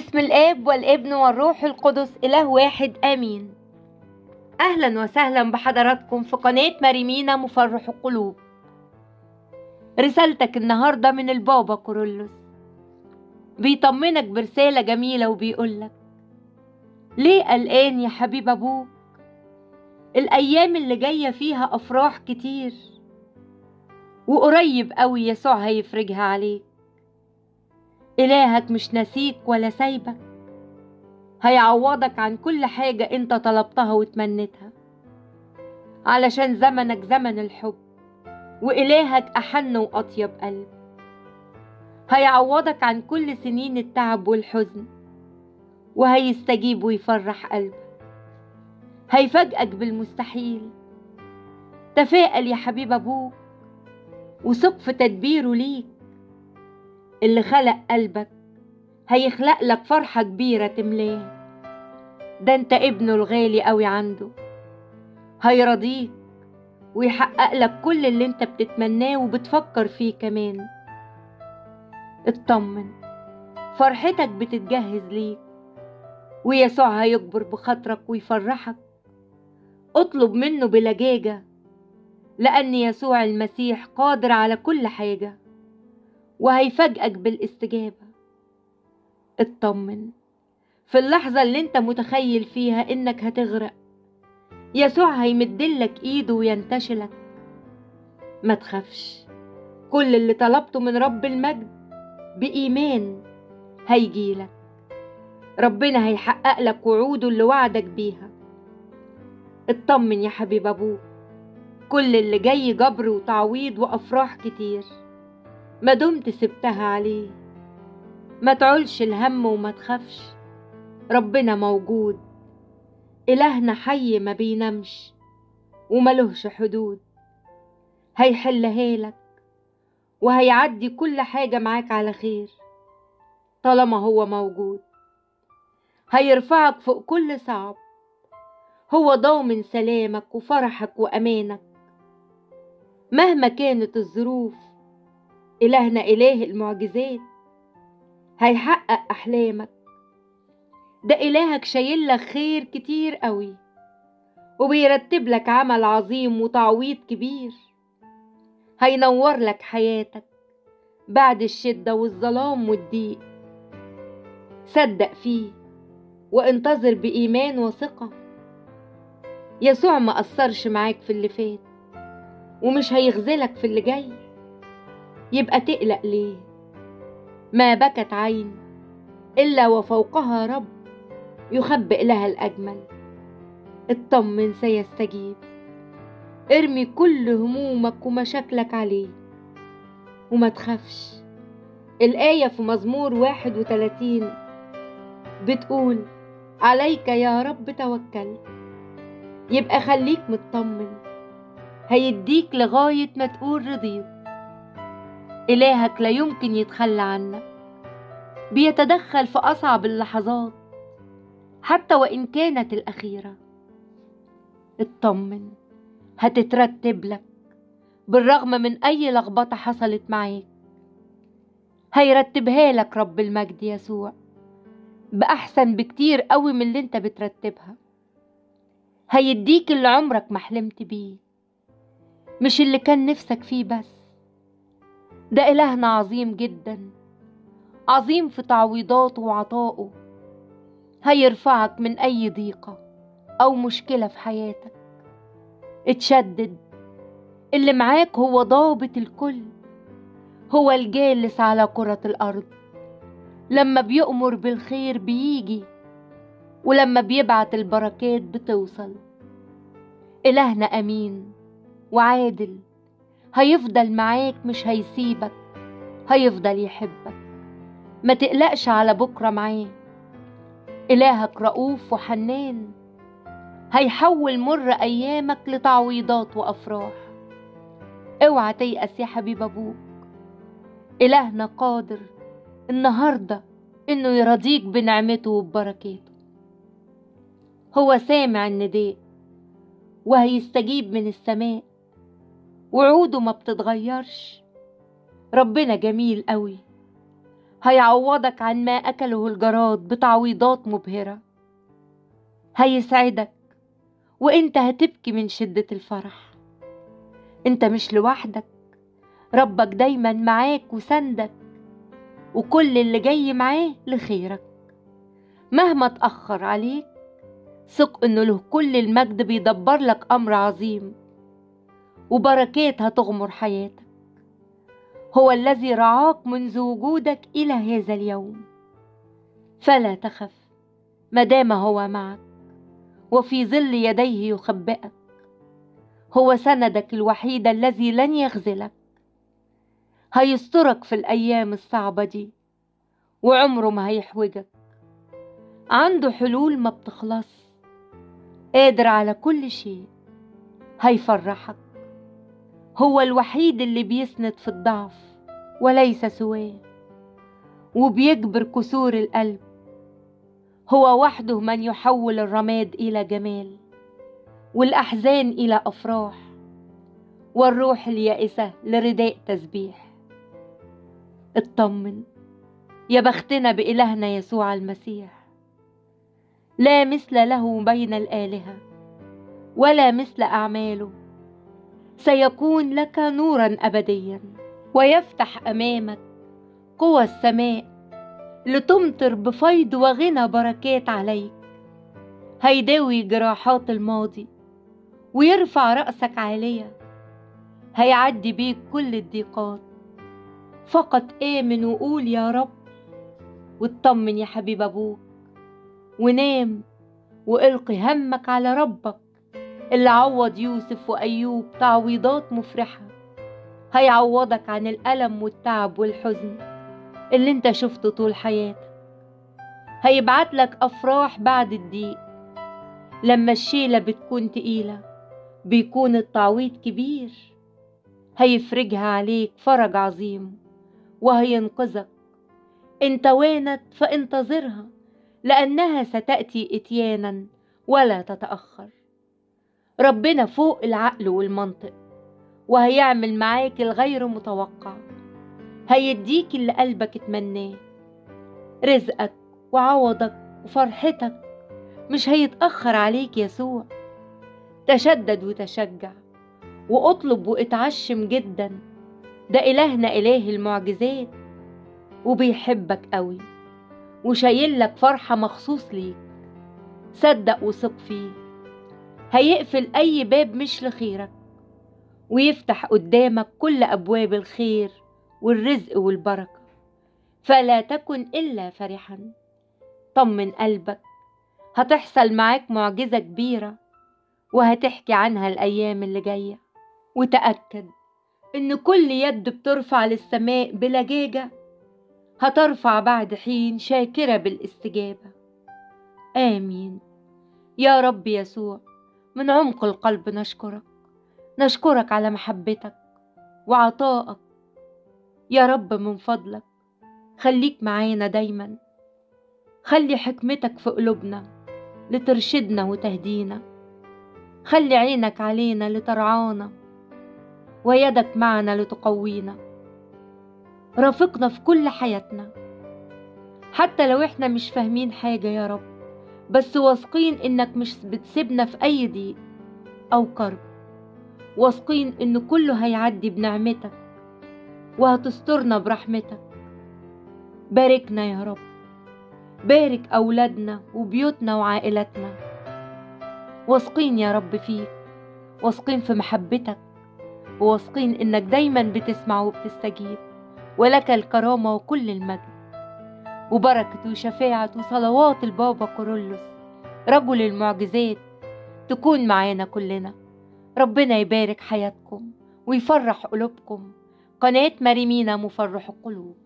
باسم الآب والابن والروح القدس إله واحد آمين. أهلا وسهلا بحضراتكم في قناة مريمينا مفرح القلوب. رسالتك النهاردة من البابا كورولوس بيطمنك برسالة جميلة وبيقولك ليه قلقان يا حبيب أبوك؟ الأيام اللي جاية فيها أفراح كتير، وقريب قوي يسوع هيفرجها عليك. إلهك مش ناسيك ولا سايبك، هيعوضك عن كل حاجة انت طلبتها وتمنيتها، علشان زمنك زمن الحب وإلهك أحن وأطيب قلب. هيعوضك عن كل سنين التعب والحزن، وهيستجيب ويفرح قلبك، هيفاجئك بالمستحيل. تفائل يا حبيب أبوك وثق في تدبيره ليك. اللي خلق قلبك هيخلق لك فرحة كبيرة تملاه، ده انت ابنه الغالي قوي عنده. هيرضيك ويحقق لك كل اللي انت بتتمناه وبتفكر فيه كمان. اطمن، فرحتك بتتجهز ليك، ويسوع هيكبر بخاطرك ويفرحك. اطلب منه بلجاجة، لأن يسوع المسيح قادر على كل حاجة وهيفاجئك بالاستجابة. اطمن، في اللحظة اللي انت متخيل فيها انك هتغرق، يسوع هيمدلك ايده وينتشلك. ما تخافش، كل اللي طلبته من رب المجد بإيمان هيجيلك. ربنا هيحقق لك وعوده اللي وعدك بيها. اطمن يا حبيب أبوك، كل اللي جاي جبر وتعويض وأفراح كتير ما دمت سبتها عليه. ما تعولش الهم وما تخافش، ربنا موجود. إلهنا حي ما بينامش وملهش حدود. هيحلها لك وهيعدي كل حاجة معاك على خير طالما هو موجود. هيرفعك فوق كل صعب، هو ضامن سلامك وفرحك وأمانك مهما كانت الظروف. إلهنا إله المعجزات، هيحقق أحلامك. ده إلهك شايل لك خير كتير قوي، وبيرتب لك عمل عظيم وتعويض كبير. هينور لك حياتك بعد الشدة والظلام والضيق. صدق فيه وانتظر بإيمان وثقة. يسوع ما قصرش معاك في اللي فات، ومش هيخذلك في اللي جاي. يبقى تقلق ليه؟ ما بكت عين إلا وفوقها رب يخبئ لها الأجمل. اطمن، سيستجيب. ارمي كل همومك ومشاكلك عليه وما تخافش. الآية في مزمور 31 بتقول عليك يا رب توكل. يبقى خليك مطمن، هيديك لغاية ما تقول رضيت. إلهك لا يمكن يتخلى عنك، بيتدخل في أصعب اللحظات حتى وإن كانت الأخيرة. اطمن، هتترتب لك بالرغم من أي لخبطة حصلت معاك. هيرتبها لك رب المجد يسوع بأحسن بكتير قوي من اللي انت بترتبها. هيديك اللي عمرك ما حلمت بيه، مش اللي كان نفسك فيه بس. ده إلهنا عظيم جدا، عظيم في تعويضاته وعطائه. هيرفعك من أي ضيقة أو مشكلة في حياتك. اتشدد، اللي معاك هو ضابط الكل، هو الجالس على كرة الأرض. لما بيؤمر بالخير بيجي، ولما بيبعت البركات بتوصل. إلهنا أمين وعادل، هيفضل معاك مش هيسيبك، هيفضل يحبك. ما تقلقش على بكرة معاه. إلهك رؤوف وحنان، هيحول مر أيامك لتعويضات وأفراح. اوعى تيأس يا حبيب أبوك، إلهنا قادر النهاردة إنه يرضيك بنعمته وببركاته. هو سامع النداء وهيستجيب من السماء، وعوده ما بتتغيرش. ربنا جميل قوي، هيعوضك عن ما أكله الجراد بتعويضات مبهرة. هيسعدك وإنت هتبكي من شدة الفرح. إنت مش لوحدك، ربك دايما معاك وسندك، وكل اللي جاي معاه لخيرك. مهما تأخر عليك ثق إنه له كل المجد بيدبر لك أمر عظيم وبركات هتغمر حياتك. هو الذي رعاك منذ وجودك إلى هذا اليوم، فلا تخف مادام هو معك، وفي ظل يديه يخبئك. هو سندك الوحيد الذي لن يخذلك. هيسترك في الأيام الصعبة دي وعمره ما هيحوجك. عنده حلول ما بتخلص، قادر على كل شيء، هيفرحك. هو الوحيد اللي بيسند في الضعف وليس سواه، وبيجبر كسور القلب. هو وحده من يحول الرماد إلى جمال، والأحزان إلى أفراح، والروح اليائسة لرداء تسبيح. اطمن يا بختنا بإلهنا يسوع المسيح. لا مثل له بين الآلهة ولا مثل أعماله. سيكون لك نورا أبديا، ويفتح أمامك قوى السماء لتمطر بفيض وغنى بركات عليك. هيداوي جراحات الماضي ويرفع رأسك عالية. هيعدي بيك كل الضيقات. فقط آمن وقول يا رب، واطمن يا حبيب أبوك، ونام وإلقي همك على ربك اللي عوض يوسف وأيوب تعويضات مفرحة. هيعوضك عن الألم والتعب والحزن اللي انت شفته طول حياتك. هيبعت لك أفراح بعد الضيق. لما الشيلة بتكون تقيلة بيكون التعويض كبير. هيفرجها عليك فرج عظيم وهينقذك. إن توانت فانتظرها، لأنها ستأتي إتيانا ولا تتأخر. ربنا فوق العقل والمنطق، وهيعمل معاك الغير متوقع. هيديك اللي قلبك اتمناه، رزقك وعوضك وفرحتك مش هيتأخر عليك يسوع. تشدد وتشجع واطلب واتعشم جدا، ده إلهنا إله المعجزات وبيحبك قوي وشايل لك فرحة مخصوص ليك. صدق وثق فيه، هيقفل أي باب مش لخيرك ويفتح قدامك كل أبواب الخير والرزق والبركة. فلا تكن إلا فرحا. طمن قلبك، هتحصل معاك معجزة كبيرة وهتحكي عنها الأيام اللي جاية. وتأكد إن كل يد بترفع للسماء بلجاجة هترفع بعد حين شاكرة بالاستجابة. آمين. يا رب يسوع، من عمق القلب نشكرك، نشكرك على محبتك وعطائك. يا رب من فضلك خليك معانا دايما، خلي حكمتك في قلوبنا لترشدنا وتهدينا، خلي عينك علينا لترعانا ويدك معنا لتقوينا. رافقنا في كل حياتنا حتى لو احنا مش فاهمين حاجة يا رب، بس واثقين انك مش بتسيبنا في اي ضيق او كرب، واثقين ان كله هيعدي بنعمتك وهتسترنا برحمتك. باركنا يا رب، بارك أولادنا وبيوتنا وعائلتنا. واثقين يا رب فيك، واثقين في محبتك، وواثقين إنك دايما بتسمع وبتستجيب، ولك الكرامة وكل المجد. وبركة وشفاعة وصلوات البابا كورولوس رجل المعجزات تكون معانا كلنا. ربنا يبارك حياتكم ويفرح قلوبكم. قناة مريمينا مفرح القلوب.